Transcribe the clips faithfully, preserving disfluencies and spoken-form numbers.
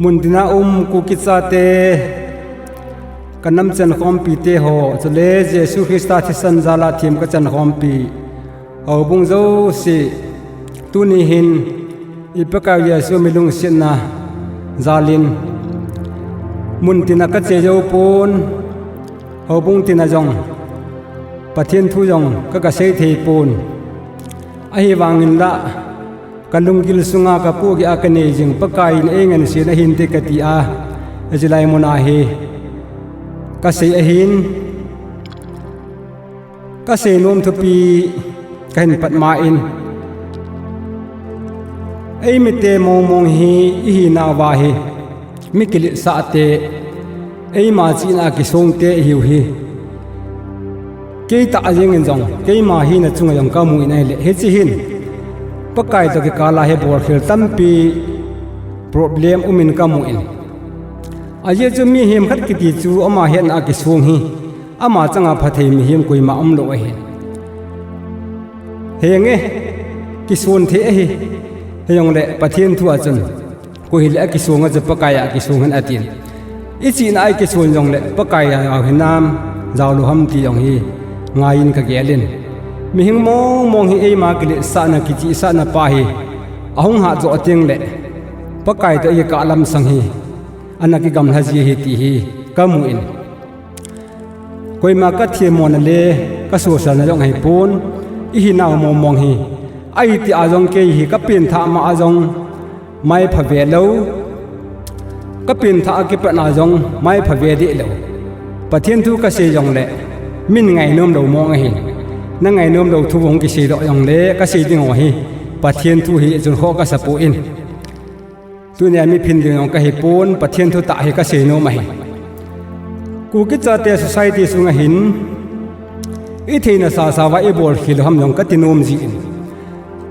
Muntina um Kuki chate, ka nam chankhompi te ho, chule Jesu Christa thisan jala thim ka chankhompi houbung jouse, tuni hin i Pakaiu Jesu mi lungsetna jalin muntina ka che jou pon, houbung tina jong Pathen thu jong ka ka sei thei pon. Ahivangin la ka lunggil sunga ka pohgih a ka nei jing Pakai in ei ngansena ahin te ka ti a, ajilai muna hi ka sei ahin, ka sei nom thupi ka hin pat ma in, ei mite mongmong hi i hina uva hi mi kiletsah te, eima chihna kisong te i hiu hi. Kei tah jengin jong, keima hina chunga jong ka mu in ahile, hiche hin Pakai toh kikala hi bolkhel tampi problem umin ka mu in. Ajeh chu mihem khat kiti chu ama hetna kisong hi, ama changa phathei mihem koima umlou ahi. Henge, kison thei ahi. Hijongle Pathen thu a chun, koi hile akisong a chu Pakai a kisong hen atin. I chihna a i kison jongle Pakai a jao hinam, jao lou ham ti jong hi ngaiyin ka gelin. Mihing mongmong hi eima kiletsahna, kichihsahna pa hi ahung hat joh tengle Pakai toh i kikah lamsang hi ana kigamlha ji ahi ti hi ka mu in. Koima ka themmona le ka sosalna jong ahipon, i hinau mongmong hi. Ahi tia jong kei hi ka pengthah ma a jong maipha ve lou, ka pengthah a kipatna jong maipha ve deh lou. Pathen thu ka sei jongle min ngainom lou mong ahin. Na ngainom lou thu hung kiseidoh jongle ka sei ding ho hi Pathen thu hi chun khoh ka sapoi. Tunia mi phin ding jong ka hipon, Pathen thutah hi ka seinom ahi. Kuki chate society sunga hin i theina sasa uva i bolkhel u ham jong ka tinom jin.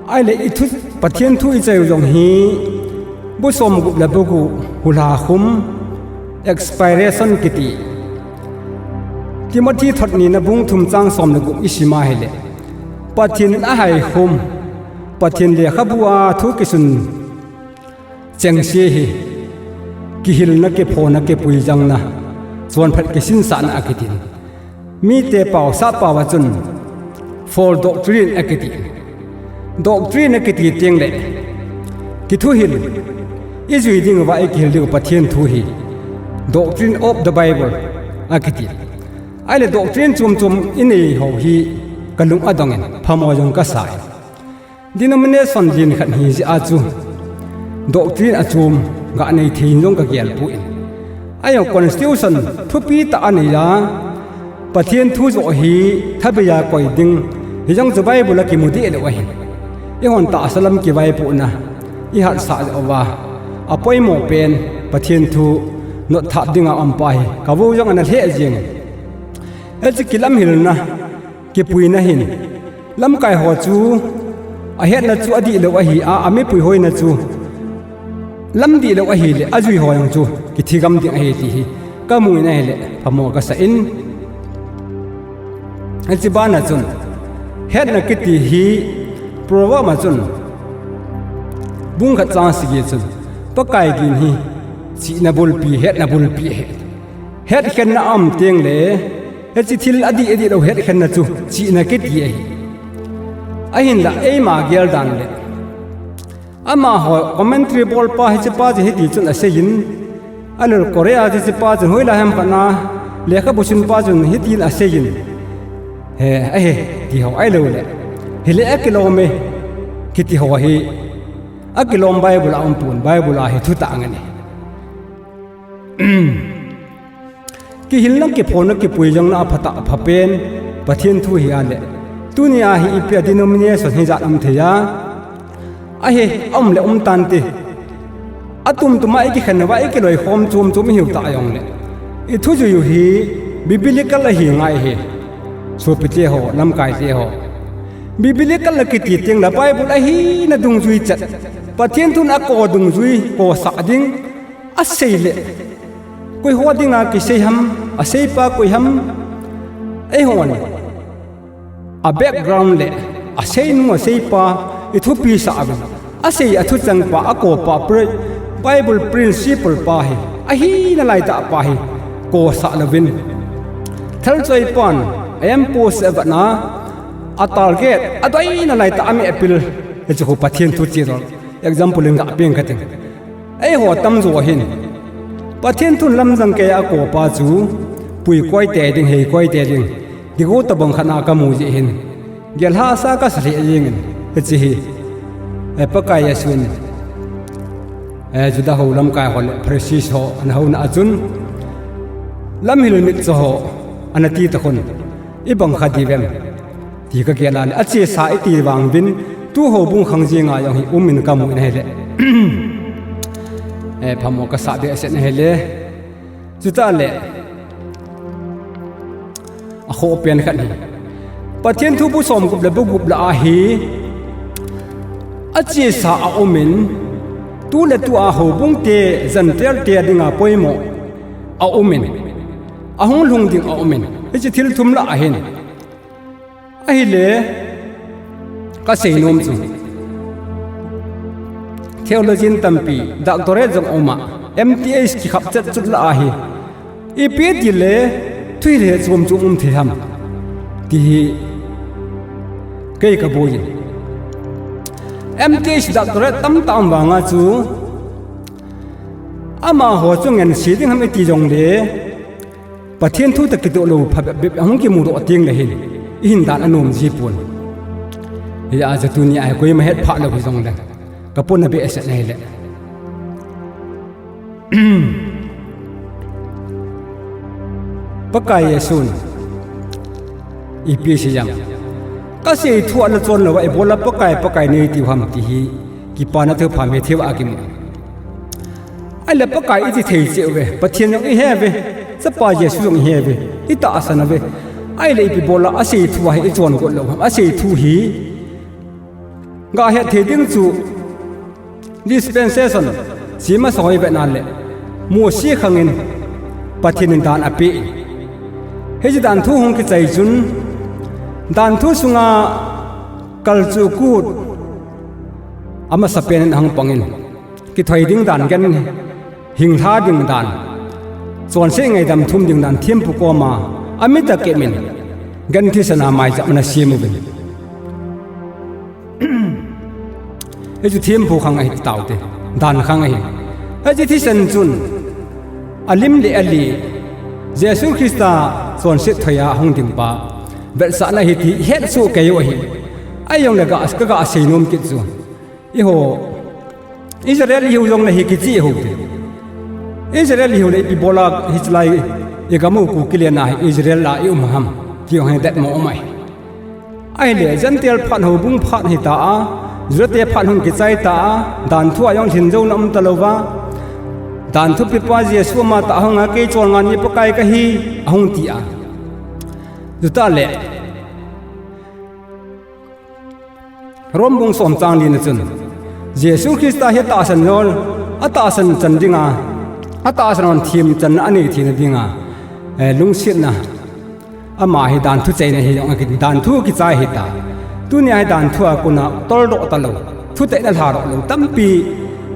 Ahile i thu, Pathen thu i chai u jong hi bu somgup le bu gup hulha khum, expiration kiti, Timothy thot nina bung thum chang som le gup i sim a hile, Pathen in ahaikhum, Pathen lekhabu a thu kisun chengse hi kihilna, kiphona, kipuijangna, chonphat kisinsahna akitin. Mite pao, sappao a chun false doctrine akiti. Doctrine akiti tengle kithuhil, i jui ding uva i kihil diu Pathen thu hi Doctrine of the Bible akiti. Ahile doctrine chom chom i nei ho hi ka lung adongin phamo jong ka sa e. Denomination len khat hi jeh a chu doctrine achom ga nei thei in jong ka gel poi. Ahi, constitution thupi tah anei a, Pathen thu joh hi thabeiya koi ding, hijong chu Bible a kimu deh lou ahin. Eihon tahsa lam kivaipohna i hatsah joh uva, apoimo pen Pathen thu notthap dinga um pa hi ka vo jong ana lheh jeng. Hiche kilamhilna, kipuina hin lamkai ho chu ahetna chu adihlou ahi a, amipui hoina chu lam dihlou ahile, ajui ho jong chu kithigam ding ahi ti hi ka mu in ahile phamo ka sa in. Hiche bana chun hetna kiti hi Proverb a chun bung khat chang sagi chun, Pakai gin hi chihna bulpi, hetna bulpi ahi. Hetkhenna aum tengle, hiche thil adih, adihlou hetkhenna chu chihna kiti ahi. Ahinla eima gel dan le, amaho commentary bolpa hichepa chu hiti chun aseiyin, ahilou Korea hichepa chun hoilai ham khat a lekhabu sunpa chun hitin aseiyin, he, ahe, ti ho ahiloule, hile akilom e kiti ho hi akilom Bible a umpon, Bible a hi thutah angai e. Kihilna, kiphona, kipuijangna aphatah, aphapen Pathen thu hi ahile, tunia hi ipi a denomination hijat um thei a, ahi, aum le um tante. Atumtuma i kikhen uva i kiloikhom chomchom ihiu tah jongle, i thujui u hi biblical ahi ngai hi. Sopite ho, lamkaite ho, biblical akiti tengle Bible ahina dungjui chet, Pathen thun ako dungjui kosah ding, aseile koiho dinga kisei ham, aseipa koi ham, eihon a background le aseinu aseipa ithupisah uvin, asei athuchangpa, akopa, pre-, Bible principle pa hi, ahina laitah pa hi kosah louvin, thalchoi pan a aim post avetna, a target adoina laitah a ameh apil, hichu khu Pathen thu chidol example in gah peng kating. Eiho tamjo hin Pathen thun lamjang keiya akopa chu pui koite ding, hei koite ding, digo tabang khat a kamu jeh hin, gelhasa kasa lheh jengin, hiche hi, eh, Pakai Jesun, eh, Juda ho lamkai ho le Pharisee ho ana houna a chun, lamhil mitcho ho ana ti takhun, ibang kha diuvem ti kagel a le, achesa iti vang uvin, tu houbung khang jenga jong hi umin kamun ahile, eh, phamo kasah behseh in ahile, chutah le, akhoh pen khat hi, Pathen thu bu somgup le bu gup lah a hi, achesa aumin, tu le tu a houbung te, Gentile te dinga poimo aumin, ahung lhung ding aumin, hiche thil thum lah ahin. Ahile, kasei nom chu, theologian tampi, doctorate jong aum a, M T H kikhap chet chut lah ahi, ipi tile, thuhil he chom chom um thei ham, ti hi kei kaboiyin. M T H doctorate tamtah um vanga chu, amaho chu ngense ding ham iti jongle, Pathen thu toh kitoh lou phabep bep ahung kimudoh tengle hin, ihin dan anom jipon. Hijeh a chu tunia hi koima hetphah lou hijongle, kapona behseh in ahile, Pakai Jesun ipi asei em? Kasei thu a nachon louva, ibola Pakai, Pakai neiti u ham ti hi, kipana thupha me theiva kimu. Ahile Pakai iti thei cheh uve, Pathen jong ihe uve, Chapa Jesu jong ihe uve, itahsan uve. Ahile ipi bola asei thu a hi ichon got lou ham? Asei thu hi gah het thei ding chu, dispensation, sema soi vetna le, Mose khangin Pathen in dan ape in, hiche dan thu hung kichai chun, dan thu sunga kalchuh kut amasapen in ahung pangin, kithoi ding dan, gan hinglha ding dan, chonset ngaidam thum ding dan, thempu koma amit akep in, gan thisana maicham ana sem uvin. Hichu thempu khang ahi taute, dan khang ahi. Hiche thisan chun, alim le ali, Jesu Christa chonset thoiya hung ding pa vetsahna ahi ti hetsoh keiu ahi. Ahijongle ka, kagah seinom kit chu, eiho Israel ihiu jongle hi kichih ihiu te. Israel ihiu le ipi bola hichelai igam u Kuki le na hi Israel a ium ham, ti jong hi detmo um ahi. Ahile Gentile phat, houbung phat hita a, Judate phat hung kichai ta a, dan thu a jong lhin jouna um talouva, dan thupipa Jesu amatah ahunga, kei cholngah ni Pakai kahi, ahung ti a. Chutah le, Rom bung som chang lina chun, Jesu Christa hi atahsan jol, atahsan chan dinga, atahsan jol themchanna anei theina dinga, eh, lungsetna, ama hi dan thu chaina hi jong akiti, dan thu kichai hita. Tunia hi dan thu a kona toldoh talou, thutah in alhadoh lou tampi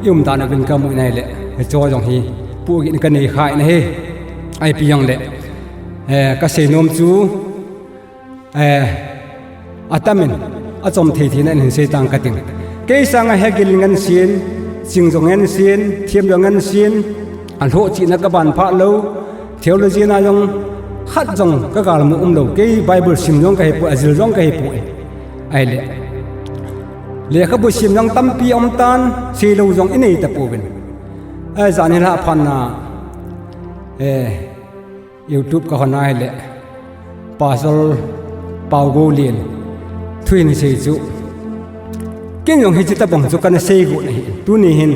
ium dan uvin kamu in ahile, hicheho jong hi pohgihna kanei kha in ahi. Ipi jongle, eh, kaseinom chu, eh, atamin, achom thei theina in hinsei tang kating. Kei sanga hegil ngensen, chingjo ngensen, themjo ngensen, alhohchihna kaban phah lou, theology na jong khat jong kagalmu umlou, kei Bible sim jong kahipoi, ajil jong kahipoi. Ahile, lekhabu sim jong tampi aumtan, seilou jong inei tapouvin. Ahi, jan hilhah phatna, eh, YouTube kahon ahile, Pastor Paugoulen thuhinsei chu, ken jong hiche tobang chu kana seigot ahi. Tuni hin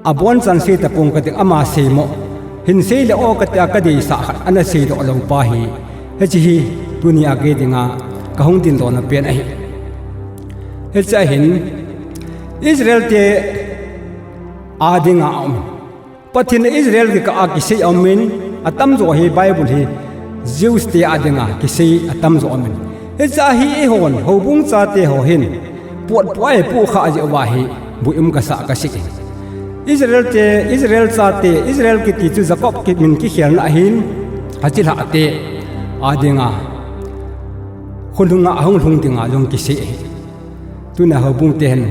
abonchan sei tapong kating, ama seimo, hinsei le o katia kadeisah khat ana seidoh lou pa hi, hiche hi tunia kei dinga kahung dingdona pen ahi. Hichea hin Israel te a dinga aum, Pathen in Israel kikah a kisei aumin, atamjo hi Bible hi Jews te a dinga kisei atamjo aumin. Hichea hi eihon houbung chateho hin potpoh a ipohkhah jeh uva hi boi um kasah kasei in. Israel te, Israel chate, Israel kiti chu Jacob ki min kikhelna ahin, achilhah te adinga, khonunga ahung lhung dinga jong kisei ahi. Tuna houbung te hin,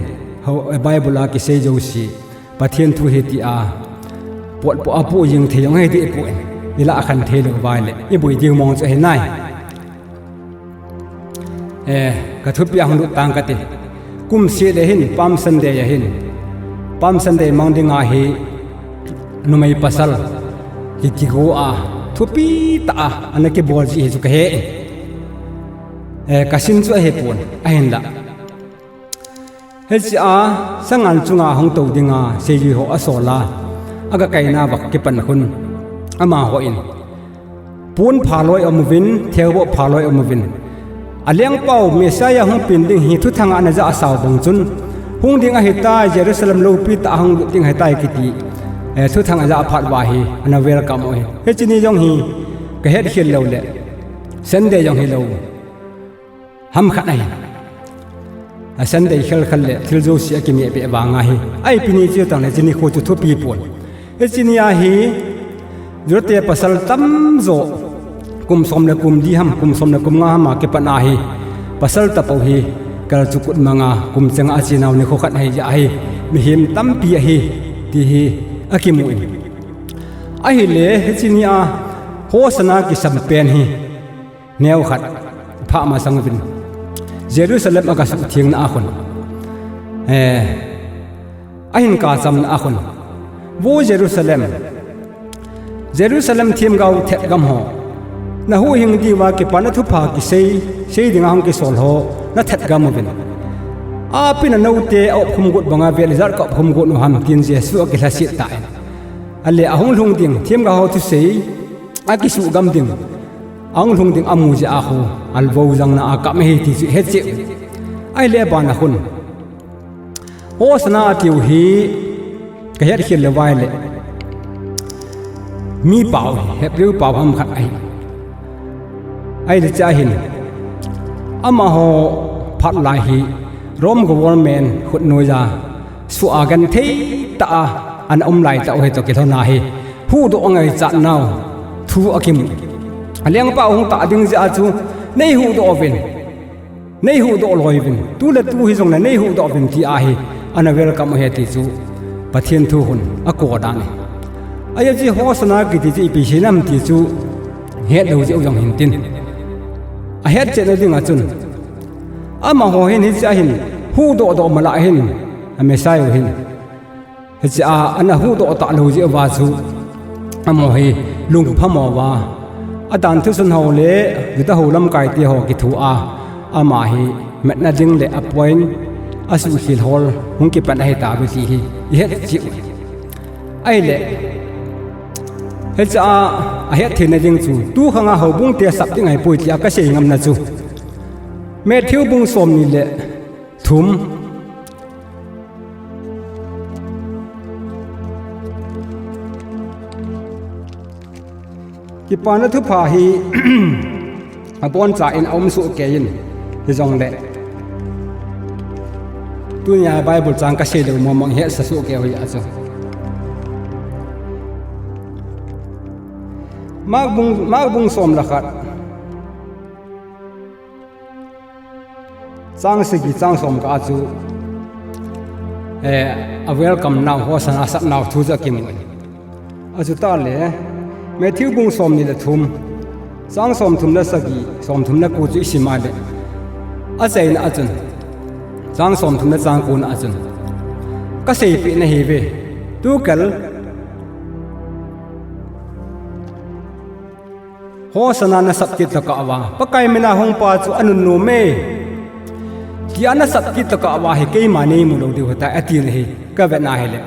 hou, Bible a kisei jouse, Pathen thu ahi tia, potpoh a pohjing thei jong ahi deh poi. Ilah khen theilou uva ahile, iboi ding mong chu ahi nai. Eh, ka thupi a hung lut tang kate. Kumseh le hin, Palm Sunday ahin. Palm Sunday mang dinga hi, numei pasal, ki, kigo a, thupi tah a, ana kibol ji hi chu kahe. Eh, kasin chu ahipon, ahinla. Hichea, sangan chunga hung tou dinga, seijui ho asol a, aga kaina uva kipan khun, amahon. Pon phaloi aum uvin, theuboh phaloi aum uvin. Alengpau Messiah hung pen ding hi thuthang a ana jah asao bang chun, hung ding ahitai, Jerusalem loupi tah a hung lut ding ahitai kiti, eh, thuthang ajah phat uva hi, ana welcome u ahi. Hiche ni jong hi, kahet khel lou le, Sunday jong hilou. Ham khat ahi. A Sunday khel khel le thil jouse akimeh beh vang ahi. Ipi ni chu tang le hiche nikho chu thupi pon. Hiche ni a hi, Juda te pasal tamjo, kum som le kum li ham, kum som le kum nga ham a kipat a hi, pasal tapou hi, kal chu kut manga, kum chenga achenau nikho khat ahi jeh ahi, mihem tampi ahi, ti hi akimun. Ahile, hiche ni a, Hosanna kisam pen hi, neo khat, pha masang uvin, Jerusalem aga suhthengna a khun, eh, ahin kachamna a khun, Vo Jerusalem, Jerusalem themgao thet gam ho, nahuhhing diuva kipana thupha kisei, sei dinga hung kisol ho, nathet gam uvin. Apin anoute aopkhum got banga vel ijat kaopkhum got u ham, tin Jesu akilhaset tan. Ahile ahung lhung ding, themgao ho thusei, akisuh gam ding, ahung lhung ding amu jeh a khu, alvo jangna a kap ahi ti chu ihet cheh u. Ahile abana khun, Hosanna atiu hi, kahet khel lou uva ahile, mi pao hi, Hebrew pao ham khat ahi. Ahile hichea hin, amaho phat lai hi, Rome government khut noiya, suh a genthei tah a, ana um lai tah u hi toh kilhona hi, huhdoh angaichat nau thu akimu. Alengpa hung tah ding jeh a chu, neihuhdoh uvin, neihuhdoh loi uvin, tu le tu hijongle neihuhdoh uvin ti ahi, ana welcome u ahi ti chu, Pathen thu khun akou dan ahi. Ajeh chu Hosanna kiti chu ipi sei nam ti chu, hetlou jeh u jong hintin. Ahetchetna dinga chun, amaho hin hichea hin, huhdoh doh mala hin, a Messiah u hin. Hichea ana huhdoh talou jeh uva chu, amaho hi lungphamo uva, adan thusun ho le, Juda ho lamkai te ho kithoa, ama hi metna ding le apoint, asuhkhel hol hung kipan ahitauve ti hi ihet cheh u. Ahile, hichea ahet theina ding chu, tukhanga houbung te sap ding ahipoi tia kasei ngamna chu, Matthew bung somni le thum. Kipana thupha hi, aboncha in aum sohkei in, hijongle, tunia Bible chang kasei lou mong mong hetsa sohkei u ahi a chu. Mark bung, Mark bung som le khat, chang sagi, chang som kah a chu, eh, a welcome nau, Hosanna asap nau thu chu akimun. Achutah le, Matthew bung somni le thum, chang somthum le sagi, somthum le ko chu isim a le, achaina a chun, chang somthum le chang kona a chun, kaseipeh nahiuve, tukal Hosanna nasap kit tokah uva, Pakai mina hungpa chu anunnom e, tia nasap kit tokah uva hi keima neimu lou diu ahitai, ati nahi, kavet na hile.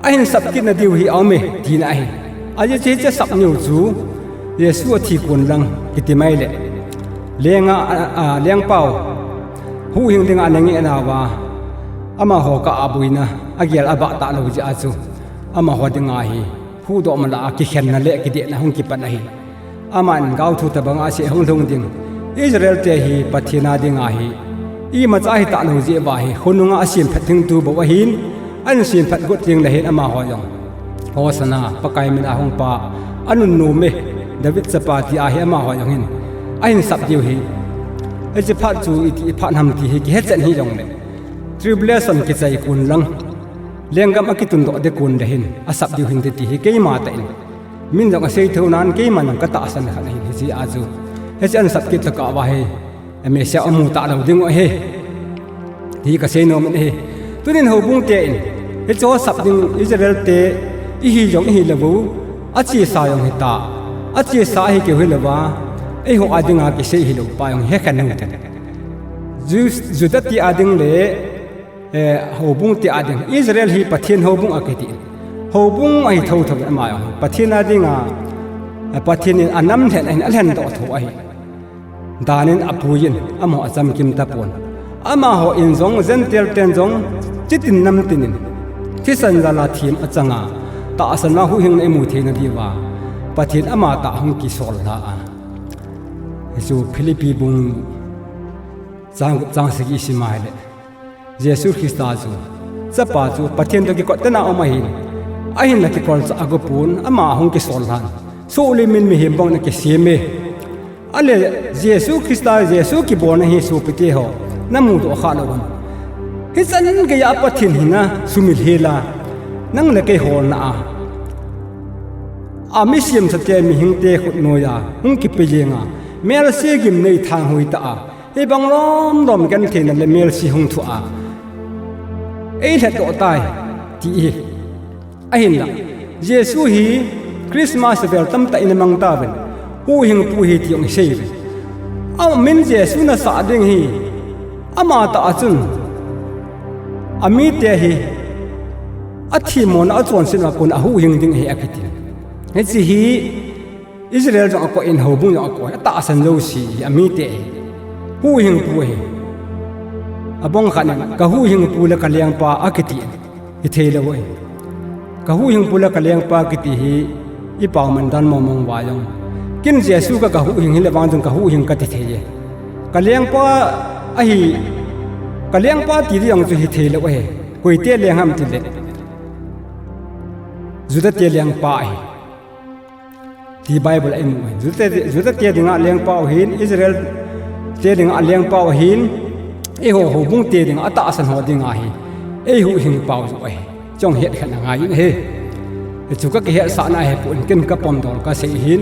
Ahin sap kitna diu hi aume, tina ahi. Ajeh chu hiche sap niu chu, Jesu athi kon lang kiti mai le, lenga, a, a, lengpau, huhhing dinga ana ngehna uva, amaho kah a boina, agel abah talou jeh a chu, amaho dinga hi, huhdoh mala a kikhenna le kidehna hung kipan ahi. Aman gaothu tobanga asei hung lhung ding, Israel te hi Pathen a dinga hi, imacha hitalou jeh uva hi, khonunga asemphat ding tu bou ahin, Ahin semphat got teng le hin amaho jong, Hosanna, Pakai mina hung pa, anunnom e, David chapa ti ahi amaho jong hin ahin sap diu hi. Hiche phat chu iti phat ham ti hi kihe chen hijongle, tribulation kichai kon lang, lenggam akitundoh ding kon le hin asap diu hinte ti hi keima tah in, min jong asei thou nan keiman jong katahsan khat ahin, hiche a chu, hiche ahin sap kit tah uva hi Messiah amu talou ding u ahi, ti kasei nom in ahi. Tunin houbung te in, hiche ho sap ding Israel te ihi jong ihi lou u, achesa jong hita, achesa ahi keu hilouva, eiho a dinga kisei hilou pa jong hekhen u ten. Ju-, Juda te a ding le, eh, houbung te a ding, Israel hi Pathen houbung akiti. Houbung ahi thotho ama jong Pathen a dinga, eh, Pathen in anam lhen ahin, alhendoh tho ahi. Dan in apuiyin, amaho achamkim tapon. Amaho in jong, Gentile ten jong, chitin namtin in, thisan jal a them achanga, tahsan a huhhingna imu theina diuva, Pathen amatah hung kisol lha a. Hichu Philippi bung chang gup chang sagi isim a ahile, Jesu Christa chu, Chapa chu Pathen toh kikot tena um ahin, ahinla kikolchah ago pon, ama hung kisol lhan, soh le min mihem bang in akisem e. Ahile Jesu Christa, Jesu kibolna hi sopite ho, namudoh kha lou ham? Hichan geiya Pathen hi nasumil hel a, nang le kei holna a, ami semsate, mihingte khut noiya hung kipe jenga, melse gimnei thanghoi tah a, hibang lomlom gentheina le melse hung thoh a, eilhatdoh tai, ti hi. Ahinla, Jesu hi Christmas vel tamtah in amang tauvin, huhhingpu ahi ti jong isei uve. Amin Jesu nasah ding hi, amatah a chun, amite hi, athemmona achonset uva kon ahuhhing ding ahi akiti. Hiche hi Israel jong akoh in, houbung jong akoh in, atahsan jouse hi amite hi, huhhingpu ahi. Abang khat in, kahuhhingpu le kalengpa akiti, hithei lou ahi. Kahuhhingpu le kalengpa kiti hi, ipao man dan mongmong uva jong, ken Jesu ka, kahuhhing hile vang jong kahuhhing kati thei e. Kalengpa ahi, kalengpa ti ding jong chu hithei lou ahi. Koite leng ham tile, Juda te lengpa ahi, ti Bible a imu ahi. Juda te, Juda te dinga lengpa u ahin, Israel te dinga lengpa u ahin, eiho houbung te dinga atahsan ho dinga hi eihuhhingpau joh ahi. Chong het khat angai in ahi. Hichu kakihetsahna ahipon, ken kapomdol kasei ahin,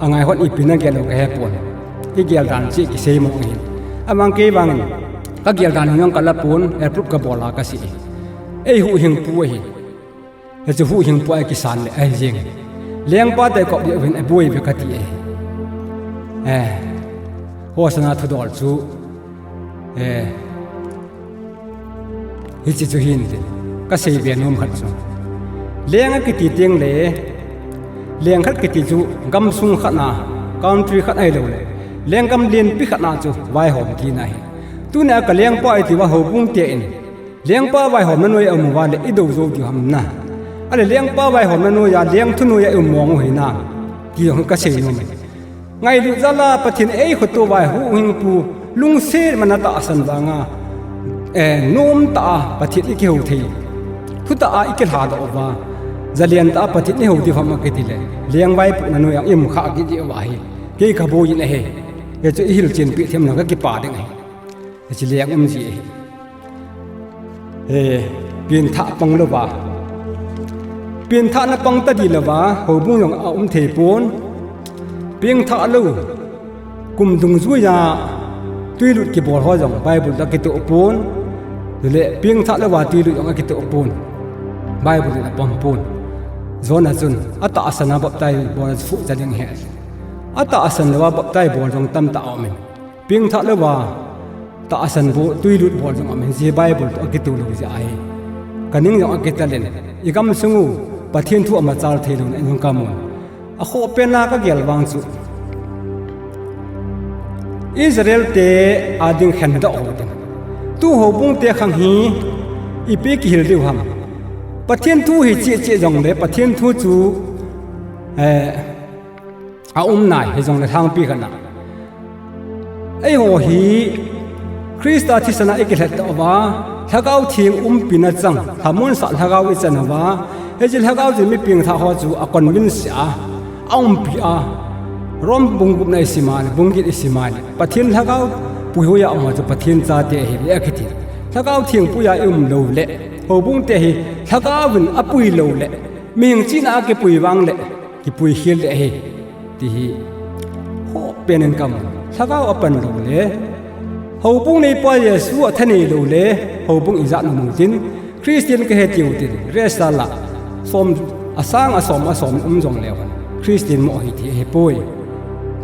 angai hon ipi nagel u kahepon. Kigel dan cheh kisei mong ahin. Amang kei vangin, kagel dan jong kalapon, approve kabol a kasei ahi. Eihuhhingpu ahi. Hichu huhhingpu a kisan le ahi jeng. Lengpa te kop diu hin aboi uve kati ahi. Eh, Hosanna thudol chu, eh, hiche chu hin tin, kasei be nom khat chu, leng akiti teng le, leng khat kiti chu gamsung khat na, country khat ahilou le, lenggam lenpi khat na chu vaihom tina ahi. Tunia kalengpa itiuva houbung te in, lengpa vaihomna noiya ium uva le idou jou diu ham na. Ahile lengpa vaihomna noiya lengthu noiya ium mong u hinam, ti jong kasei nom e. Ngailut jal a Pathen eikhoto uva huhhingpu, lungset man a tahsan vanga, eh, nomtah a Pathen ikihou thei, thutah a ikilhadoh uva, jalen tah a Pathen ihou diu ham akiti le, leng vaipohna noiya ium khah kit diu ahi. Kei kaboi in ahi. Hichu ihilchenpi themna kakipa ding ahi. Hiche leng um ji ahi. Eh, pengthah pang louva, pengthahna pang tadi louva houbung jong aum thei pon. Pengthah lou, kum dungjuiya twilut kibol ho jong Bible a kitoh pon. Chule pengthah louva twilut jong akitoh pon, Bible in apom pon. John a chun atahsan a baptize bol a phuh cha ding ahi. Atahsan louva baptize bol jong tamtah aumin, pengthah louva tahsan bol, twilut bol jong aumin, hiche Bible toh akitoh lou jeh ahi. Kaning jong akitel in, igamsung u Pathen thu amachal theilouna in jong kamun. Akhoh pen a kagel vang chu, Israel te ading khendoh hou ding, tu houbung te khang hi ipi kihil diu ham? Pathen thu hi cheh cheh jongle Pathen thu chu, eh, aum nai, hijongle lhangpi khat na, eiho hi Christa thisan a ikilhatdoh uva, Lhagao Theng umpi na chang, lhamonsah Lhagao ichan uva, hiche Lhagao chu mi pengthah ho chu a convince a, a umpi a, Rom bung gupna isim a le, bung get isim a le, Pathen Lhagao puihoi a um ho chu Pathen chate ahi le akiti. Lhagao Theng pui a i um lou le, houbung te hi Lhagao in apui lou le, mihing chihna a kipui vang le, kipui khel le ahi, ti hi hopen in kamu. Lhagao apan lou le, houbung neipa Jesu athanei lou le, houbung ijat na mu tin, Christian kahi tiu tin, result la, som, asang asom asom um jong leu hen, Christian mo hi ti ahipoi.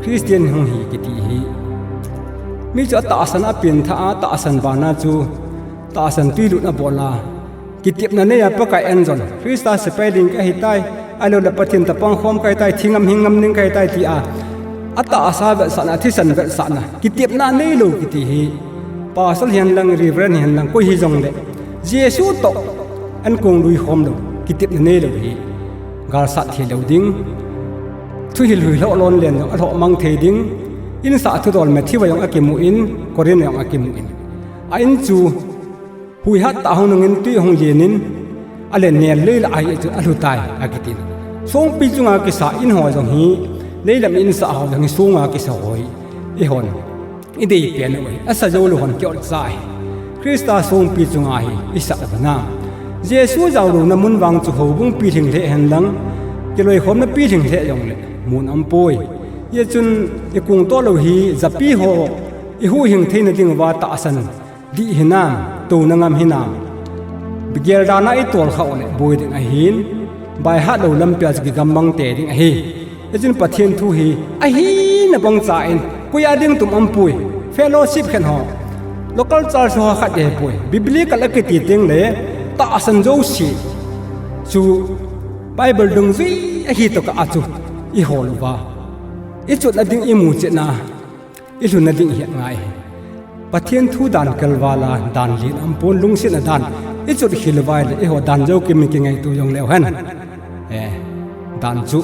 Christian hung hi kiti hi, mi chu atahsan a pengthah a, tahsan bana chu, tahsan twilut abol a, kitepna nei a Pakai ahin jon. Christa sepai ding kahi tai, ahilou le Pathen toh pangkhom kahi tai, thi ngam hing ngam ding kahi tai ti a, atahsa vetsahna, athisan vetsahna, kitepna neilou kiti hi, pastor hihen lang, reverend hihen lang, koi hijong le, Jesu toh ahin kong lui khom lou, kitepna neilou hi, galsat thei lou ding. Thuhil huhil lhoh lon len jong alhoh mang thei ding. Insah thudol Matthew a jong akimu in, Corinth a jong akimu in, a in chu huihat tah hung nung in, tui hung len in, ale nel lei lah ahi chu alhu tai akitin. Songpi chunga kisa in ho jong hi, leilam insah ho jong hi songa kisa ho hi, eihon idei pen u ahi, asa jou lou hon kiot cha ahi. Christa songpi chunga hi isah u hinam? Jesu jaolouna mun vang chu houbung pilhing lheh hen lang, kiloikhomna pilhing lheh jong le mun aumpoi. Hijeh chun ikong toh lou hi japi ho ihuhhing theina ding uva tahsan dih hinam, touna ngam hinam? Geldan a itol khah u le boi ding ahin, baihat lou lampi a chu kigammang tei ding ahi. Hichun Pathen thu hi ahina bang cha in, koi a ding tum aumpoi, fellowship khen ho, local church ho khat ahipoi, biblical akiti teng le, tahsan jouse chu Bible dungjui ahi tokah a chu ihol uva, ichotna ding, imuchetna, ilhunna ding ihet ngai hi. Pathen thu dan kalval a dan len aumpon, lungsetna dan ichot khel uva ahile, eiho dan jou kim kingaito jong leu hen, eh, dan chu,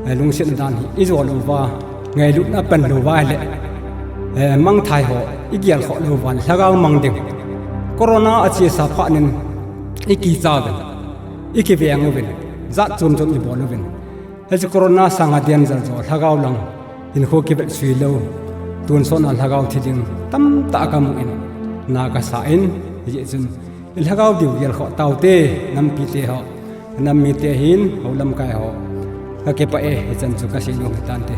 eh, lungsetna dan hi ijol uva, ngailutna apan lou uva ahile, eh, mangthai ho igel khoh lou uva le lhagao mang ding. Corona achesa phat in ikicha uvin, ikiveng uvin, jat chom chom ibol uvin. Hiche corona sanga danger jo lhagao lang, hinkho kivet sui lou, tonsot na lhagao thi ding tamtah kamu in, na kasa in, hijeh chun ilhagao diu gel khoh taute, nampi te ho, nam mite hin, hou lamkai ho, kakipah e, hichan chu kasei nom hitante.